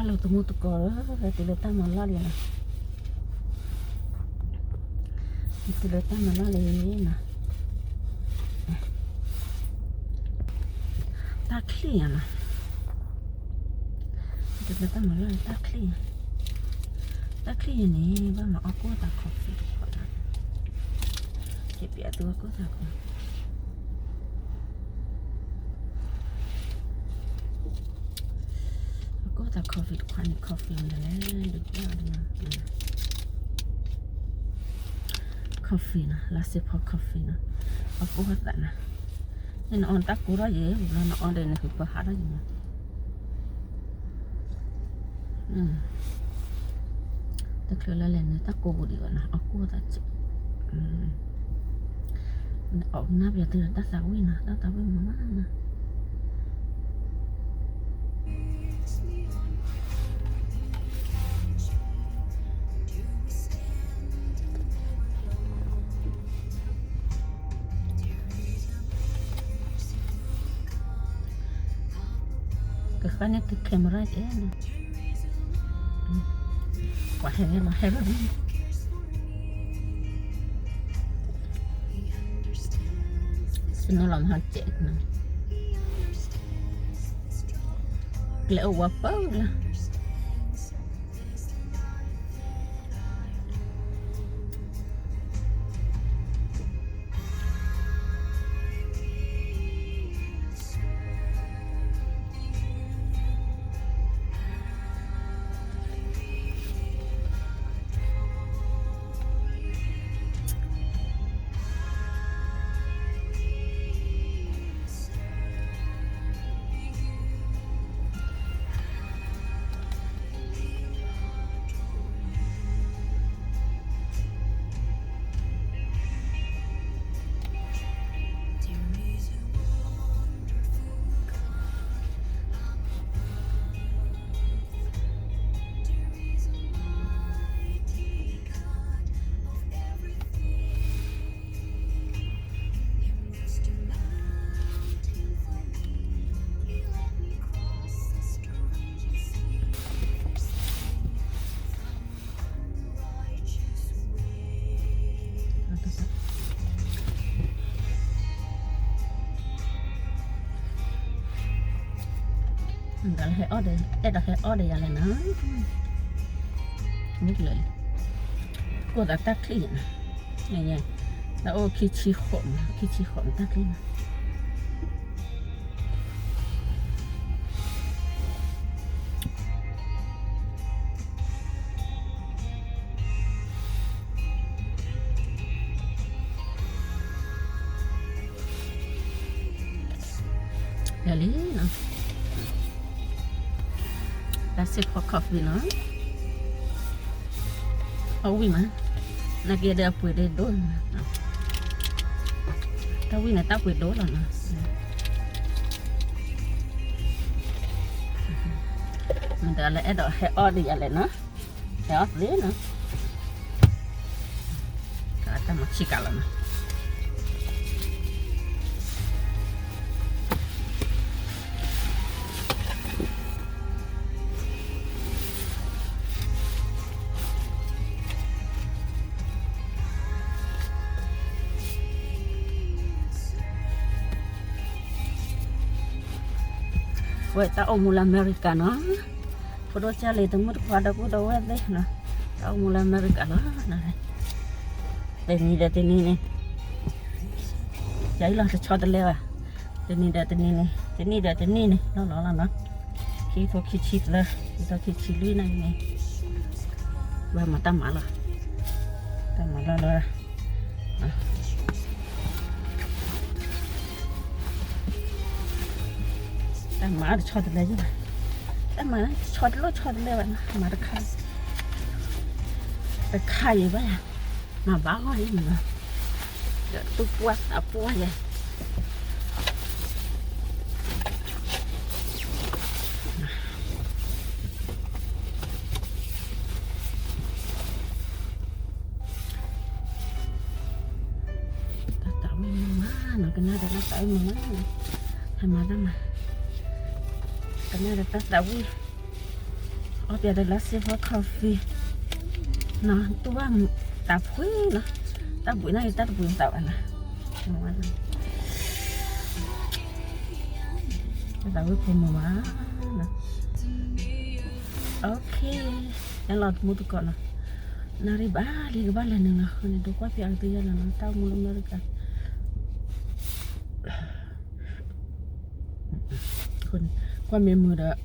လၢသမူသကိးဧၢ, ဟဲတုၤလၢတၢ်မၤလီၢ်လံနီၤ, ဟဲတုၤလၢတၢ်မၤလီၢ်လံနီၤ, တၢ်ချံၣ်ညါနီၤ, ဟဲတုၤလၢတၢ်မၤလီၢ်လံ တၢ်ချံၣ်ညါ, တၢ်ချံၣ်ညါန့ၣ် ဘၣ်မၤအီၣ်ကိၢ်သး coffee တခီနီၤ, က့ၤပျးသုအီၣ်ကိၢ်သး coffee အီၣ်ကိၢ်သး coffee တခွါန့ၣ် coffee မနုၤလဲၣ်, ဒုးပျၢ်အီၤဒ်နီၤ, coffee နီၤ, လါစ့ဖီ coffee နီၤ, အီၣ်ကိၢ်သးနီၤ, န့ၣ်နအီၣ်တၢ်ကိၢ်ထီၣ်ယဲၢ်, ဘျီနအီၣ်ဒီးနဟုးပၢၤဟးထီၣ်ယဲၢ်နီၤ, တချုးလၢလဲၤနုာ်တၢ်ကိၢ်ပူၤဒံးဘၣ်နီၤ, အီၣ်ကိၢ်သးစဲး နအီၣ်ကနၣ်ပယီၤသုဒီးတၢ်သးဝံၣ်နီၤ, တၢ်သးဝံၣ်မးမးနီၤ. ကဃၣ်န့ၢ်သု camera ကဲနီၤ, ပှၤဟဲလီၤဟဲလီၤ, စနိလီၤမၤစဲးနီၤ, ကျဲအိၣ်ဝဲပၢလၢ ဒီးဟဲအီၣ်ဒီး အဲၣ်ဒိးဟဲအီၣ်ဒီးယၤလဲၣ်နီၤ, မ့ၢ်လၢ ကိၢ်သးတၢ်ချံၣ်ယၤနီၤ, တၢ်အိၣ်ခံဆံဃိးမး ခံဆံဃိးမးတၢ်ချံၣ်နီၤ. လၢလံနီၤ, တၢ်စ့ဖီ coffee နီၤ, အဝံၣ်မး, နာ်က့ဒီးအပှ့ၤဒိၣ်နီၤ, တၢ်ဝံၣ်န့ၣ်တၢ်ပှ့ၤဒိၣ်လီၤနီၤ, မ့ၢ်ဒီးလၢအဲၣ်ဒိးဟဲအီၣ်ဒီးယၤလဲၣ်နီၤ, ဟဲအီၣ်သ့နီၤ. တၢ်မၤဆံးကၤလီၤနီၤ. ဝဲတၢ်အိၣ်မူလၢအမဲရကၤနီၤ, ဖိဒိၣ်ကၢ်လံၤတမုၣ်တခွါဒီပုၢ်ဒီဝဲၢ်သ့ၣ်နီၤ, တၢ်အိၣ်မူလၢအမဲရကၤလီၤ. တနံၤဒီးတနံၤန့ၣ် ယၤအံၤလီၤတဆီတလဲဘၣ်, တနံၤဒီးတနံၤန့ၣ် တနံၣ်ဒီးတနံၣ်န့ၣ် လီၤလီၤလီၤနီၤ, ခံထိခံဆံသၢ ခံထိခံဆံလွံၢ်န့ၣ်န့ၣ် ဘၣ်မၤတၢ်မၤလီၤ, တၢ်မၤလီၤလီၤ. တၢ်မၤတဆီတလဲယဘၣ်, တၢ်မၤတဆီတလဲတဆီတလဲဘၣ်နီၤ, မၤတခါ, တခါအံၤဘၣ်ယၤ, မၤဘၣ်ဂီၢ်အံၤနီၤ, ဒီးသူၣ်ပှၢ်သးပှၢ်ယဲ, တၢ်သးဝံၣ်မးမးနီၤ, ကနၣ်ဒီးတၢ်သးဝံၣ်မးမးနီၤ, ဟဲမၤတၢ်မၤ, ကနၣ်ဒီးတၢ်သးဝံၣ်, အီၣ်ပျဲတၢ်လၢ Save for Coffee နီၤ, တူၢ်ဘၣ်တၢ်ဖှံနီၤ, တၢ်ဘှံးန့ၣ် တၢ်တဘှံးသးဘၣ်နီၤ, တၢ်ဝဲဖိမုၣ်ဘၣ်နီၤ, OK, ယလီၤတမူတကိးနီၤ, နၣ်ရံၣ်ဘၣ်လံကဘၣ်လဲၤနုာ်နီၤ, အဃိန့ၣ် ဒိကွၢ်ဖဲအကသ့ယဲလီၤနီၤ, တၢ်အိၣ်မူလၢအမဲရကၤ ကွၢ်မ့ၢ်မုာ်ဒီး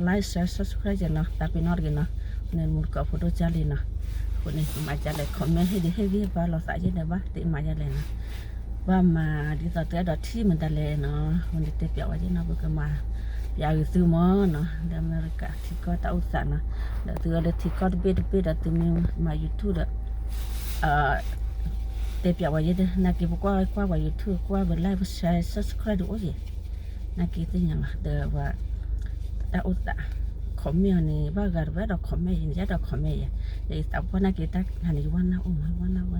like share subscribe ယဲနီၤ, သးပ့ၤနီၣ်တဂ့ၤနီၤ, န့ၣ်မူတကိးဖိဒိၣ်ကၢ်လံနီၤ, အဃိန့ၣ် မၤဒ်လဲၣ် comment ဟ့ၣ်ဒံးဟ့ၣ်ဂံၢ်ဘါလီၤသးယဲန့ၣ်ဘၣ် တမၤဒ်လဲၣ်နီၤ, ဘၣ်မၤဒ်သိးသုအဲၣ်ဒိးထံၣ်မတၤလဲၣ်နီၤ, အဃိန့ၣ်တဲပျးဝဲယဲနီၤ, ပကမၤပျးဂ့ၤသုမ့ၢ်နီၤ, လၢအမဲရကၤထံကီၢ်တၢ်အိၣ်သးနီၤ, ဒီးသုဝဲလၢထံကီၢ်တဘ့ၣ်တဘ့ၣ်ဒီးသုမ့ၢ်မၤ YouTube ဒီး တဲပျးဝဲယဲဒၣ် နာ်က့ပကွၢ်ကွၢ်ပှၤ YouTube ကွၢ်ပ like share subscribe ဒုးအိၣ်ယဲ, နာ်က့သ့ၣ်ညါလီၤ ဒီးပှၤ တၢ်အိၣ်သး comment အီၤန့ၣ် ဘၣ်ဂၤတဝဲဒီး comment ယဲန့ၣ် ယဲဒီး comment ယဲ, ဒီးယသးပှၢ်နာ်က့တၢ်ခါန့ၣ် ယဝဲနၢ်အိၣ်မး ယဝဲနၢ်ဝဲ,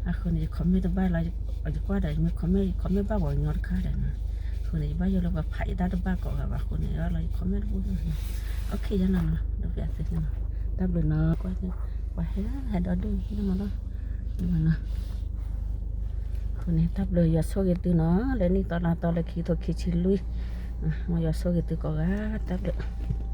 အဃိန့ၣ် ယ comment တဘၣ်လီၤ, ယကွၢ်ဒီး ယမ့ၢ် comment ယ comment ဘၣ်ပှၤကညီတခါဒီးနီၤ, အဃိန့ၣ် ယဘၣ်ယိၣ်လၢပှၤဖးယတၢ်တဘၣ်ကိးဂၤဘၣ်အဃိန့ၣ် ယလီၤ ယ comment တဘၣ်နီၤ, OK ယဲနီၤနီၤ, ဒီးပျးသုနီၤ, တၢ်ဘျုးနီၤ, ကွၢ် ပှၤဟဲဟဲဒီဒူၣ်န့ၣ်မးလီၤ, အဃိန့ၣ် တၢ်ဘျုးယွၤဆိၣ်ဂ့ၤသုနီၤ, လၢနံၣ်သီလါသီလၢခံကထိခံဆံလွံၢ်, မ်ယွၤဆိၣ်ဂ့ၤသုကိးဂၤ တၢ်ဘျုး